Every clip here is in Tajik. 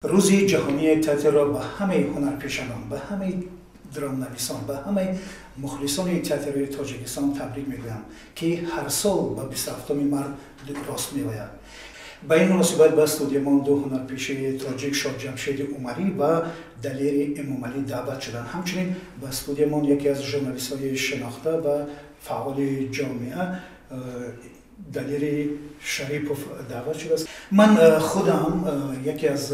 Рӯзи ҷаҳонии театрро ба ҳамаи ҳунарпешагон, ба ҳамаи драмнависон, ба ҳамаи мухлисони театри Тоҷикистон табрик мегӯям, ки ҳар сол ба 27 март рост меояд. Ба ин муносибат ба студиямон ду ҳунарпешаи тоҷик, Шоҳҷамшеди Умарӣ ва Далери Эмомалӣ, даъват шуданд. Ҳамчунин ба студиямон яке аз журналистҳои шинохта ва фаъоли ҷомеа, Далери Шарипов, даъват шудааст. Ман худам яке аз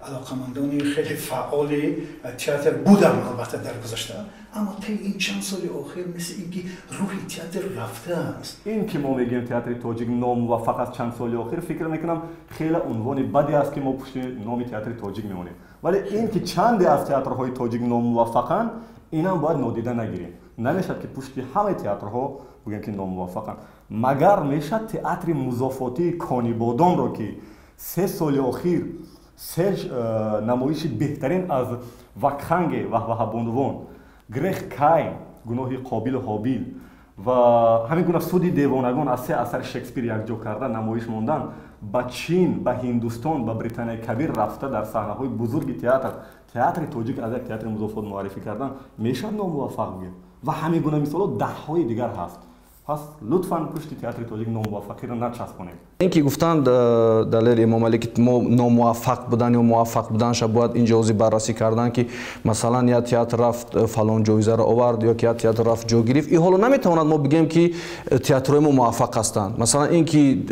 алоқамандони хеле фаъоли театр будам, албатта, дар гузашта, аммо таи ин чанд соли охир мисли ин ки рӯҳи театр рафтааст. Ин ки мо мегӯем, театри тоҷик номуваффақ аст чанд соли охир, фикр мекунам, хеле унвони баде аст, ки мо пушти номи театри тоҷик мемонем. Вале ин ки чанде аз театрҳои тоҷик номуваффақанд, инам бояд нодида нагирем. Намешавад, ки пушти ҳамаи театрҳо бигӯем, ки номуваффақанд. Магар мешавад театри музофотии Конибодомро, ки 3 соли охир се намоиши беҳтарин аз Вакханге, Ваҳваҳабонувон, Грех Кайн, Гуноҳи Қобилу Ҳобил, ва ҳамин гуна Суди девонагон, аз се асари Шекспир якҷо карда намоиш мондан, ба Чин, ба Ҳиндустон, ба Британияи Кабир рафта, дар саҳнаҳои бузурги театр театри тоҷик аз як театри музофот муаррифӣ кардан, мешавад номуваффақ гӯем? Ва ҳамин гуна мисолҳо даҳҳои дигар ҳаст. Пас лутфан пушти театри тоҷик номуваффақиро начаспонед. Ин ки гуфтанд Далери Эмомалӣ, ки мо номуваффақ будан ё муваффақ буданша бояд ин ҷози баррасӣ кардан, ки масалан як театр рафт, фалон ҷоизаро овард ё ки як театр рафт, ҷо гирифт, ин ҳоло наметавонад мо бигӯем, ки театрҳои мо муваффақ ҳастанд. Масалан, ин ки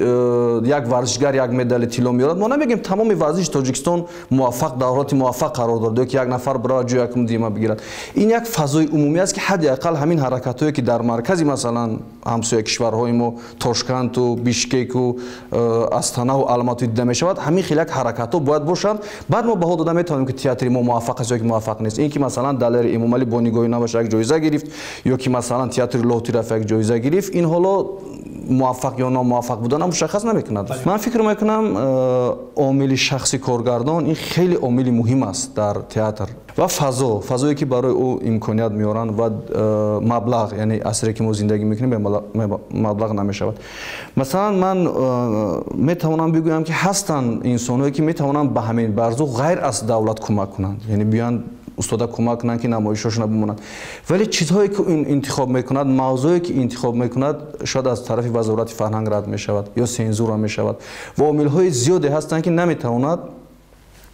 як варзишгар як медали тилло меорад, мо намегӯем, тамоми варзиши Тоҷикистон муваффақ, дар ҳолати муваффақ қарор дорад ё ки як нафар бирава, ҷои якум, дуюма бигирад. Ин як фазои умумӣ аст, ки ҳадди ақал ҳамин ҳаракатҳое, ки дар маркази, масалан, ҳамсоя кишварҳои мо, Тошканту Бишкеку, Астанаву Алмату дида мешавад, ҳамин хел як ҳаракатҳо бояд бошанд. Баъд мо баҳо дода метавонем, ки театри мо муваффақ аст ё ки муваффақ нест. Ин ки масалан Далери Эмомалӣ бо Нигоҳи наваш як ҷоиза гирифт ё ки масалан театри Лоҳутӣ рафт, як ҷоиза гирифт, ин ҳоло муваффақ ё номуваффақ будана мушаххас намекунад. Ман фикр мекунам, омили шахси коргардон ин хеле омили муҳим аст дар театр ва фазое, ки барои ӯ имконият меоранд, ва маблағ. Яъне асре, ки мо зиндагӣ мекунем, маблағ намешавад. Масалан, ман метавонам бигӯям, ки ҳастанд инсонҳое, ки метавонанд ба ҳамин Барзу ғайр аз давлат кӯмак кунанд, яъне биёянд, устода кӯмак кунанд, ки намоишҳошона бимонанд. Вале чизҳое, ки интихоб мекунад, мавзӯе, ки интихоб мекунад, шояд аз тарафи Вазорати фарҳанг рад мешавад ё сензура мешавад ва омилҳои зиёде ҳастанд, ки наметавонад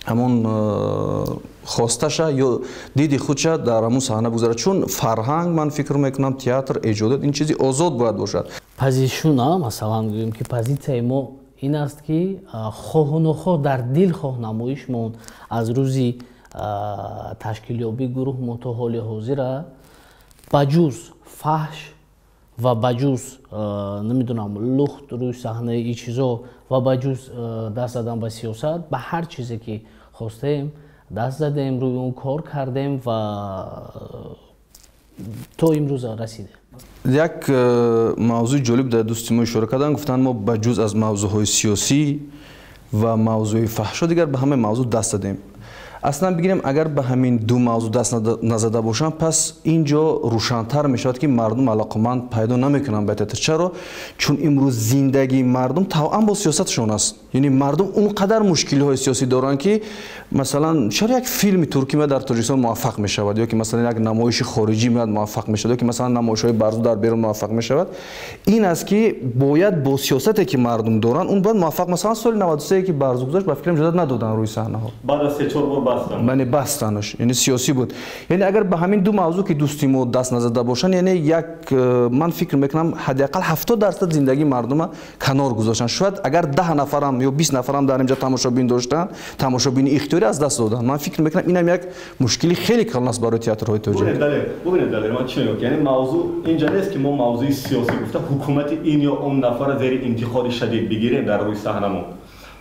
ҳамон хосташа ё диди худша дар ҳамон саҳна бигузорад. Чун фарҳанг, ман фикр мекунам, театр, эҷодият ин чизи озод бояд бошад. Позиция, масалан, гӯем, ки позитсияи мо ин аст, ки хоҳу нохоҳ дар дилхоҳ намоишмон аз рӯзи ташкилёбии гурӯҳ мо то ҳоли ҳозира ба ҷуз фаҳш ва ба ҷуз, намедонам, лухт рӯи саҳнаи и чизо ва ба ҷуз даст задан ба сиёсат, ба ҳар чизе, ки хостем, даст задем, рӯи он кор кардем ва то имрӯза расидем. Як мавзӯи ҷолиб дар дӯсти мо ишора карданд. Гуфтанд, мо ба ҷуз аз мавзӯъҳои сиёсӣ ва мавзӯи фаҳшо дигар ба ҳамаи мавзӯъ даст задем. Аслан бигирем, агар ба ҳамин ду мавзӯъ даст назада бошанд, пас ин ҷо рӯшантар мешавад, ки мардум алоқаманд пайдо намекунанд ба театр. Чаро? Чун имрӯз зиндагии мардум тавъан бо сиёсатшон аст. Яъне мардум он қадар мушкилиҳои сиёсӣ доранд, ки масалан чаро як филми туркӣ меяд, дар Тоҷикистон муваффақ мешавад, ё ки масалан як намоиши хориҷӣ меяд, муваффақ мешавад, ё ки масалан намоишҳои Барзу дар берун муваффақ мешавад? Ин аст, ки бояд бо сиёсате, ки мардум доранд, он бояд муваффақ. Масалан, соли 93, ки Барзу гузашт, ба фикрам, иҷозат надоданд рӯи саҳнаҳо. Баъд аз се чор бор бастанд. Яъне бастанаш, яъне сиёсӣ буд. Яъне агар ба ҳамин ду мавзӯъ, ки дӯсти мо даст назада бошанд, яъне як ман фикр мекунам, ҳадди ақал 70% зиндагии мардума канор гузоштанд. Шояд агар 10 нафарам ё 20 нафарам дар инҷа тамошобин доштанд, тамошобини ихтиёрӣ аз даст доданд. Ман фикр мекунам, инам як мушкили хеле калон аст барои театрҳои тоҷик. Бубинед, Далер, ман чӣ мегӯям? Яъне мавзӯъ инҷа нест, ки мо мавзӯи сиёсӣ гуфта, ҳукумати ин ё он нафара зери интиқоди шадид бигирем дар рӯи саҳнамон.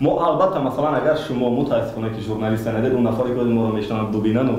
Мо албатта, масалан, агар шумо, мутаассифона, ки журналиста надед, он нафаре, ки моро мешунаванд, бубинану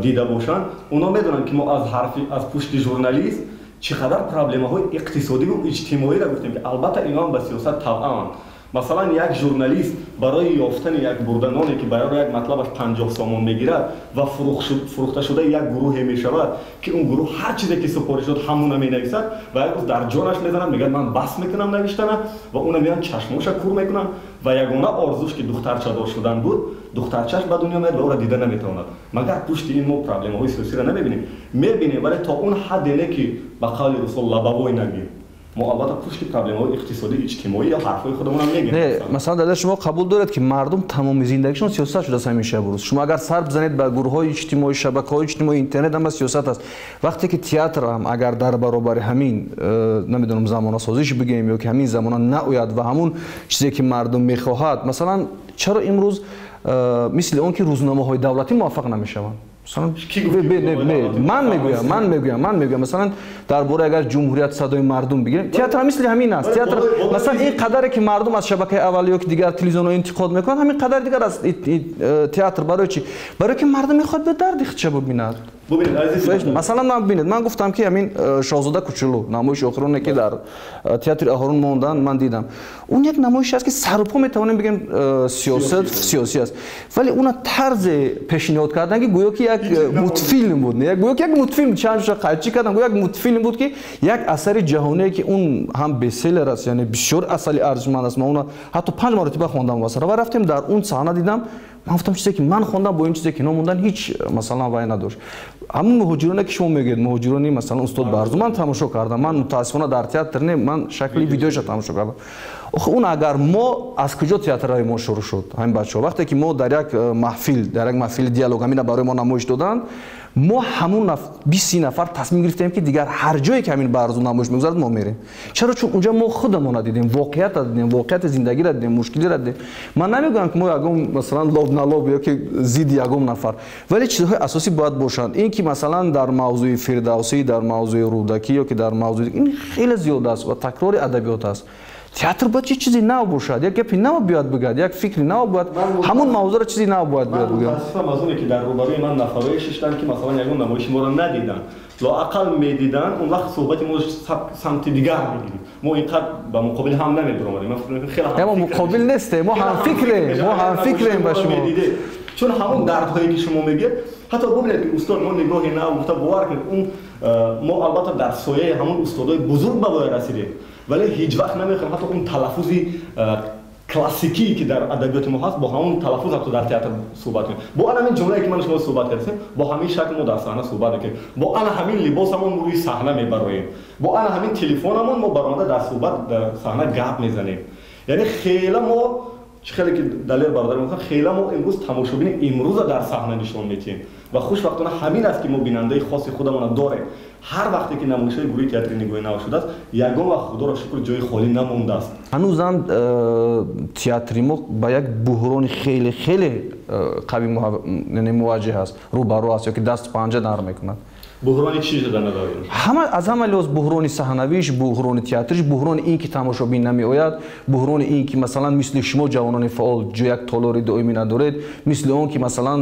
дида бошанд, онҳо медонанд, ки мо аз ҳарфи аз пушти журналист чӣ қадар проблемаҳои иқтисодиву иҷтимоиро гуфтем, ки албатта инҳоам ба сиёсат тавъаманд. Масалан, як журналист барои ёфтани як бурданоне ки барои як матлабаш 50 сомон мегирад ва фурӯхта шудаи як гурӯҳе мешавад, ки он гурӯҳ ҳар чизе ки супориш дод, ҳамона менависад ва як рӯз дар ҷонаш мезанад, мегӯяд: «Ман бас мекунам навиштана», ва уна меян чашмоша кур мекунанд ва ягона орзуш, ки духтарчадор шудан буд, духтарчаш ба дунё меяд ва ӯро дида наметавонад. Магар пушти ин мо проблемаҳои сиёсиро намебинем? Мебинем, вале то он ҳадде не, ки ба қавли русо лобовой нагӯем. Мо албатта пушти проблемаҳои иқтисодӣ, иҷтимоӣ ё ҳарфҳои худамонам мегӯем. Не, масалан, дар шумо қабул доред, ки мардум тамоми зиндагишон сиёсат шудааст ҳамин шабу рӯз. Шумо агар сар бизанед ба гурӯҳҳои иҷтимоӣ, шабакаҳои иҷтимоӣ, интернет, ҳама сиёсат аст. Вақте ки театр ҳам агар дар баробари ҳамин намедонам, замонасозиш бигӯем ё ки ҳамин замона наояд ва ҳамун чизе ки мардум мехоҳад, масалан, чаро имрӯз мисли он ки рӯзномаҳои давлатӣ муваффақ намешаванд? Ман мегӯям, масалан, дар бораи агар «Ҷумҳурият», «Садои мардум» бигирем, театр мисли ҳамин аст. Театр, масалан, ин қадаре ки мардум аз шабакаи аввал ё ки дигар телевизионҳо интиқод мекунанд, ҳамин қадар дигар аз театр. Барои чӣ? Барои ки мардум мехоҳад ба дарди худша бибинад. Масалан, ман, бинед, ман гуфтам, ки ҳамин «Шоҳзода Кучулу», намоиши охироне ки дар театри Аҳорун мондан, ман дидам, он як намоише аст, ки сарупо метавонем бигем сиёсат, сиёсӣ аст, вале уна тарзе пешниҳод кардан, ки гӯё ки як мультфилм буд, гӯё ки як мультфилм, чанд қайчӣ кардам, гӯё як мультфилм буд, ки як асари ҷаҳоние, ки он ҳам бестселлер аст, яъне бисёр асари арзишманд аст. Ман уна ҳатто панҷ маротиба хондам асара ва рафтем дар он саҳна дидам, ман гуфтам, чизе ки ман хондам бо ин чизе ки мондан ҳеҷ, масалан, вай надошт. Ҳамун муҳоҷироне ки шумо мегӯед, муҳоҷирони, масалан, устод Барзу, ман тамошо кардам. Ман, мутаассифона, дар театр не, ман шакли видеоша тамошо кардам. Охи, он агар мо аз куҷо театрҳои мо шурӯъ шуд? Ҳамин бачаҳо, вақте ки мо дар як маҳфил, дар як маҳфили диалог ҳамина барои мо намоиш доданд, мо ҳамун 20 нафар тасмим гирифтем, ки дигар ҳар ҷое ки ҳамин Барзу намоиш мегузарад, мо мерем. Чаро? Чун унҷа мо худамона дидем, воқеиятро дидем, воқеияти зиндагиро дидем, мушкилиро дидем. Ман намегӯям, ки мо ягон, масалан, лоб на лоб ё ки зидди ягон нафар, вале чизҳои асосӣ бояд бошанд. Ин ки, масалан, дар мавзӯи Фирдавсӣ, дар мавзӯи Рӯдакӣ ё ки дар мавзӯи ин хеле зиёд аст ва такрори адабиёт аст. Театр бояд чи чизи нав бошад, як гапи нав биёяд бигӯяд, як фикри нав бояд, ҳамун мавзӯъро чизи нав бояд биёяд бигӯяд. Мутаассифам аз оне, ки дар рӯбарӯи ман нафарое шиштанд, ки, масалан, ягон намоиши моро надиданд. Лоақал медиданд, он вақт суҳбати мо самти дигар мегирифт, мо ин қадр ба муқобили ҳам намебиромадем. Ман фикр мекунам, хеле мо муқобил нестем, мо ҳамфикрем, мо ҳамфикрем ба шумо. Чун ҳамон дардҳое ки шумо мегӯед, ҳатто бубинед, ки устод, мо нигоҳи нав гуфта, бовар кунед, он мо албатта дар сояи ҳамон устодои бузург ба воя расидем, вале ҳеҷ вақт намехоҳем ҳатто он талаффузи классикие, ки дар адабиёти мо ҳаст, бо ҳамон талаффуз ҳатто дар театр суҳбат кунем. Бо ана ҳамин ҷумлае, ки ман шумо суҳбат кардем, бо ҳамин шакл мо дар саҳна суҳбат мекунем, бо ана ҳамин либосамон мо рӯи саҳна мебароем, бо ана ҳамин телефонамон мо баромада дар суҳбат, дар саҳна гап мезанем. Яъне хела мо, чӣ хеле ки Далер бародар мегуфтанд, хела мо имрӯз тамошобини имрӯза дар саҳна нишон медиҳем ва хушбахтона ҳамин аст, ки мо бинандаи хоси худамона дорем. Ҳар вақте ки намоишҳои гурӯҳи театри «Нигоҳи нав» шудааст, ягон вақт, худоро шукр, ҷои холӣ намондааст. Ҳанӯзам театри мо ба як буҳрони хеле хеле қавӣ муваҷҷеҳ аст, рӯбарӯ аст ё ки дасту панҷа нарм мекунад. Буҳрони чӣ шуда назар? Ҳама, аз ҳама лиҳоз: буҳрони саҳнавиш, буҳрони театриш, буҳрони ин ки тамошобин намеояд, буҳрони ин ки, масалан, мисли шумо ҷавонони фаъол ҷо як толори доимӣ надоред, мисли он ки, масалан,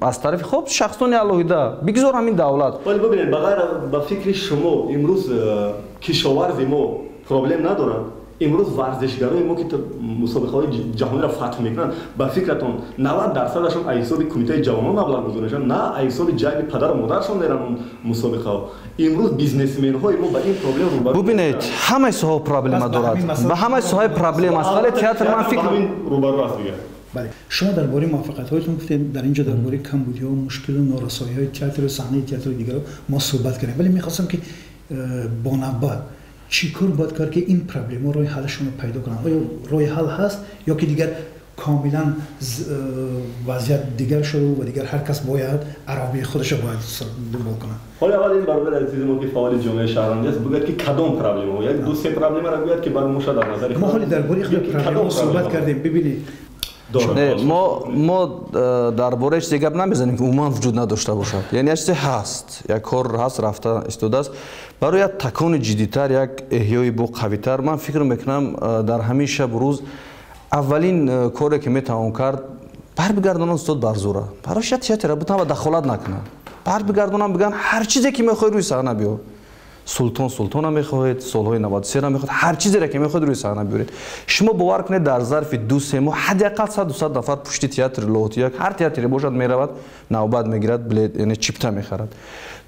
аз тарафи, хоб, шахсони алоҳида, бигзор ҳамин давлат. Вале бибинед, ба ғайр, ба фикри шумо, имрӯз кишоварзи мо проблем надорад? Имрӯз варзишгарои мо, ки мусобиқаҳои ҷаҳониро фатҳ мекунанд, ба фикратон, 90 дарсадашон аз ҳисоби кумитаи ҷавонон маблағ гузор мешаванд? На, аз ҳисоби ҷайби падару модарашон меранд он мусобиқаҳо. Имрӯз бизнесменҳои мо ба ин проблем рӯбарӯ Бубинед, ҳамаи соҳаҳо проблема дорад, ба ҳамаи соҳаи проблем аст, вале театр, ман фикр рӯбарӯ аст дигар. Бале, шумо дар бораи муваффақиятҳоятон гуфтед, дар ин ҷо дар бораи камбудиҳо, мушкилу норасоиҳои театру саҳнаи театру дигаро мо суҳбат кардем, вале мехостам, ки бо навбат чӣ кор бояд кард, ки ин проблемаҳо роҳи ҳаллашонро пайдо кунанд? Оё роҳи ҳал ҳаст ё ки дигар комилан вазъият дигар шуда ва дигар ҳар кас бояд аробии худашро бояд дунбол кунад? Ҳоли аввал ин бародари азизи мо, ки фаъоли ҷомеаи шаҳрвандӣ аст, бигӯяд, ки кадом проблемаҳо, як ду се проблемаро гӯяд, ки баъд мо шояд дар назари Мо ҳоли дар бораи худи проблемаҳо суҳбат кардем, бибинед. Мо дар бораи чизе гап намезанем, ки умуман вуҷуд надошта бошад. Яъне як чизе ҳаст, як кор ҳаст, рафта истодааст. Барои як такони ҷиддитар, як эҳёи бо қавитар, ман фикр мекунам, дар ҳамин шабу рӯз аввалин коре, ки метавон кард, барбигардонанд устод Барзура, барош як театра бутан ва дахолат накунанд, барбигардонанд, бигӯянд: «Ҳар чизе ки мехоҳӣ, рӯи саҳна биёр». Султон Султона мехоҳед, солҳои 93 мехоҳед, ҳар чизеро ки мехоҳед рӯи саҳна биёред. Шумо бовар кунед, дар зарфи 2-3 моҳ ҳадди ақал 100-200 нафар пушти театри Лоҳутӣ, ҳар театре бошад, меравад, навбат мегирад, билет, яъне чипта мехарад.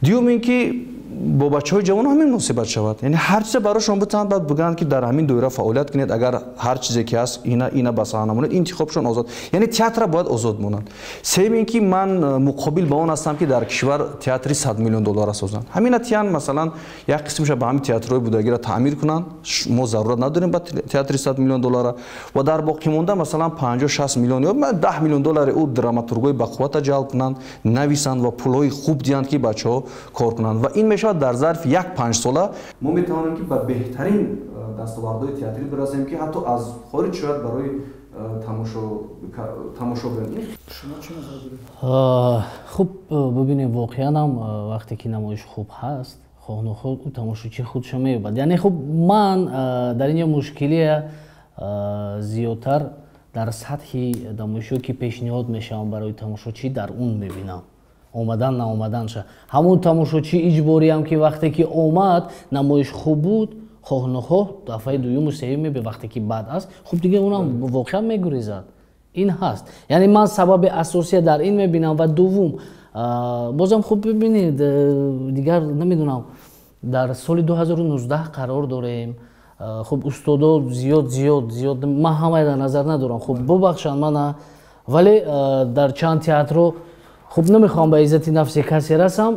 Дуюм ин ки бо бачаҳои ҷавон ҳамин муносибат шавад, яъне ҳар чизе барошон битавонад, баъд бигӯянд ки дар ҳамин доира фаъолият кунед, агар ҳар чизе ки ҳаст, ина ба саҳна монед, интихобшон озод, яъне театра бояд озод монанд. Сеюм ин ки ман муқобил ба он ҳастам, ки дар кишвар театри 100 миллион доллара созанд. Ҳамина тиян, масалан, як қисмаша ба ҳамин театрҳои будагиро таъмир кунанд, мо зарурат надорем ба театри 100 миллион доллара, ва дар боқӣ монда, масалан, 50-60 миллион ё 10 миллион доллари ӯ драматургои бақуввата ҷалб кунанд, нависанд ва пулҳои хуб диҳанд, ки бачаҳо кор кунанд. Ва ин мешавад дар зарфи як 5 сола мо метавонем, ки ба беҳтарин дастовардҳои театрӣ бирасем, ки ҳатто аз хориҷ шояд барои тамошо биёнд. Шумо чӣ назар доред? Хуб, бибинем, воқеан ҳам вақте ки намоиш хуб ҳаст, хоҳ нохоҳ ӯ тамошочӣ худшо меёбад. Яъне хуб, ман дар ин ҷо мушкилия зиёдтар дар сатҳи намоишҳое, ки пешниҳод мешаванд барои тамошочӣ, дар он мебинам. Омадан наомаданша, ҳамун тамошочӣ иҷбориам, ки вақте ки омад, намоиш хуб буд, хоҳ нохоҳ дафъаи дуюму сеюм мебе. Вақте ки бад аст, хуб, дига унам воқеан мегурезад. Ин ҳаст, яъне ман сабаби асосия дар ин мебинам. Ва дуввум, бозам хуб, бибинед, дигар намедонам, дар соли 2019 қарор дорем. Хуб, устодо зиёд, зиёд, зиёд, ман ҳамаи дар назар надорам, хуб, бубахшанд мана, вале дар чанд театро, хуб, намехоҳам ба иззати нафси касе расам,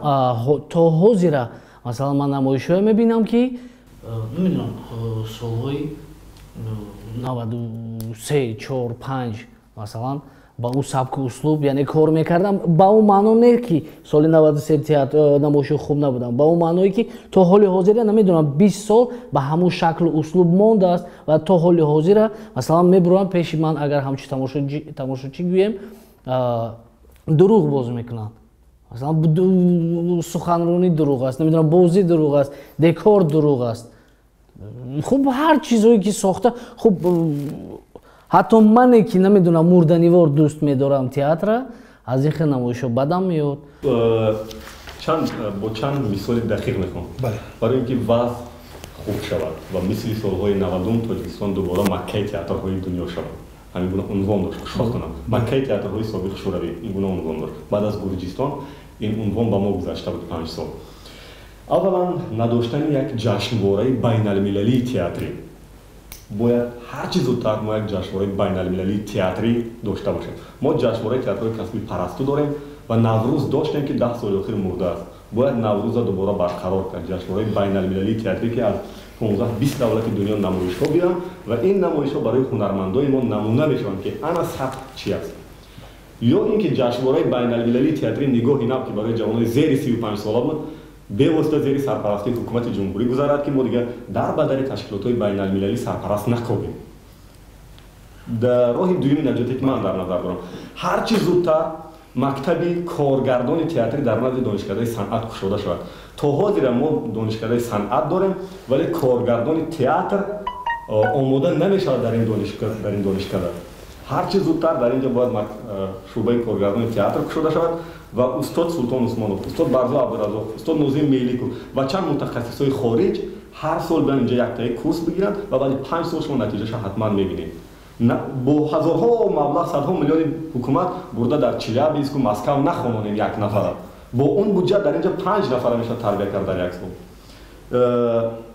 то ҳозира, масалан, ман намоишҳое мебинам, ки намедонам, солҳои 93, 4, 5, масалан, ба ӯ сабку услуб, яъне кор мекардам. Ба ӯ маъно не, ки соли 93 театр намоишҳо хуб набудам, ба ӯ маъное, ки то ҳоли ҳозира, намедонам, 20 сол ба ҳамун шаклу услуб мондааст. Ва то ҳоли ҳозира, масалан, мебурам пеши ман, агар ҳамчун тамошочӣ гӯем, дурӯғ боз мекунанд, масалан, суханронӣ дурӯғ аст, намедонам, бозӣ дурӯғ аст, декор дурӯғ аст. Хуб, ҳар чизое ки сохта, хуб, ҳатто мане, ки намедонам, мурданивор дӯст медорам театра, аз ин хел намоишҳо бадам меёд. Чанд бо чанд мисоли дақиқ мехоҳам, барои ин ки вазъ хуб шавад ва мисли солҳои 90-ум Тоҷикистон дубора маккаи театрҳои дунё шавад. Ҳамин гуна унвон дошт, хушбахтона, маккаи театрҳои собиқ Шӯравӣ, ин гуна унвон дошт. Баъд аз Гурҷистон ин унвон ба мо гузашта буд 5 сол. Аввалан, надоштани як ҷашнвораи байналмилалии театрӣ. Бояд ҳарчи зудтар мо як ҷашнвораи байналмилалии театрӣ дошта бошем. Мо ҷашнвораи театрҳои касбии Парасту дорем ва Наврӯз доштем, ки 10 соли охир мурдааст. Бояд Наврӯза дубора барқарор кард, ҷашнвораи байналмилалии театрӣ, ки аз 15-20 давлати дунё намоишҳо биёнд ва ин намоишҳо барои ҳунармандои мо намуна мешаванд, ки ана сатҳ чи аст. Ё ин ки ҷашнвораи байналмилалии театрии Нигоҳи нав, ки барои ҷавонони зери 35 сола буд, бевосита зери сарпарастии ҳукумати ҷумҳурӣ гузарад, ки мо дигар дар ба дари ташкилотҳои байналмилалӣ сарпараст накобем. Дар роҳи дуюми наҷоте, ки ман дар назар дорам, ҳарчи зудтар мактаби коргардони театрӣ дар назди Донишкадаи санъат кушода шавад. То ҳозира мо Донишкадаи санъат дорем, вале коргардони театр омода намешавад дар ин донишкада. Ҳарчи зудтар дар ин ҷо бояд шӯъбаи коргардони театр кушода шавад ва устод Султон Усмонов, устод Барзо Абдуразоқ, устод Нозим Меликов ва чанд мутахассисҳои хориҷ ҳар сол биён инҷа яктаи курс бигиранд ва баъди 5 сол шумо натиҷаша ҳатман мебинед. Бо ҳазорҳо маблағ, садҳо миллиони ҳукумат бурда дар Челябинску Москав нахононем як нафара. Бо он буҷа дар инҷа панҷ нафара мешавад тарбия кард дар як сол.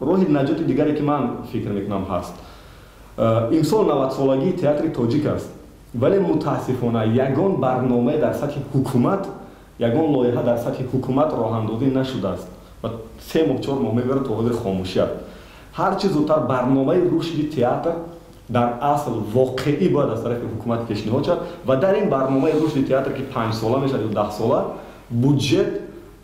Роҳи наҷоти дигаре, ки ман фикр мекунам ҳаст, имсол 90-солагии театри тоҷик аст, вале мутаассифона ягон барномае дар сатҳи ҳукумат, ягон лоиҳа дар сатҳи ҳукумат роҳандозӣ нашудааст ва 3 моҳ, 4 моҳ мебарад, то ҳозир хомӯшӣ аст. Ҳарчи зудтар барномаи рушди театр дар асл воқеӣ бояд аз тарафи ҳукумат пешниҳод шавад ва дар ин барномаи рушди театр, ки 5-сола мешавад ё 10-сола, буҷет,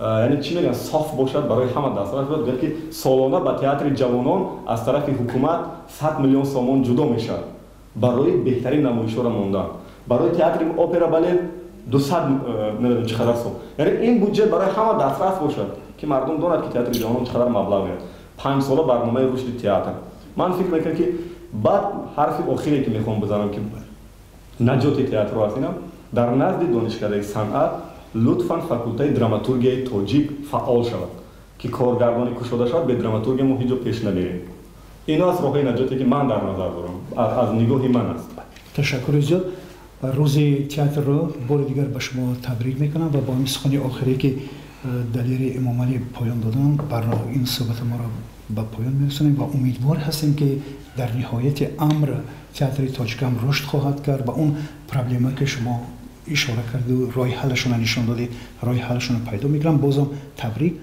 яъне чӣ мегӯянд, соф бошад, барои ҳама дастрас бошад. Гӯяд, ки солона ба театри ҷавонон аз тарафи ҳукумат 100 миллион сомон ҷудо мешавад барои беҳтарин намоишҳоро мондан, барои театри опера, балет 200, намедонам чӣ қадар сом. Яъне ин буҷет барои ҳама дастрас бошад, ки мардум донад, ки театри ҷавонон чӣ қадар маблағ меяд. 5-сола барномаи рушди театр. Ман фикр мекунам, ки баъд ҳарфи охире, ки мехоҳам бизанам, ки наҷоти театрро аст, инам дар назди Донишкадаи санъат лутфан факултаи драматургияи тоҷик фаъол шавад. Ки коргардонӣ кушода шавад, бе драматургия мо ҳеҷ ҷо пеш намерем. Ино аз роҳҳои наҷоте ки ман дар назар дорам, аз нигоҳи ман аст. Ташаккури зиёд. Рӯзи театрро бори дигар ба шумо табрик мекунам ва бо ҳамин сухани охире ки Далери Эмомалӣ поён додам, ин суҳбати моро ба поён мерасонем ва умедвор ҳастем, ки дар ниҳояти амр театри тоҷикам рушд хоҳад кард ва он проблема ки шумо ишора карду роҳи ҳаллашонро нишон додед, роҳи ҳаллашонро пайдо мекунам. Бозам табрик.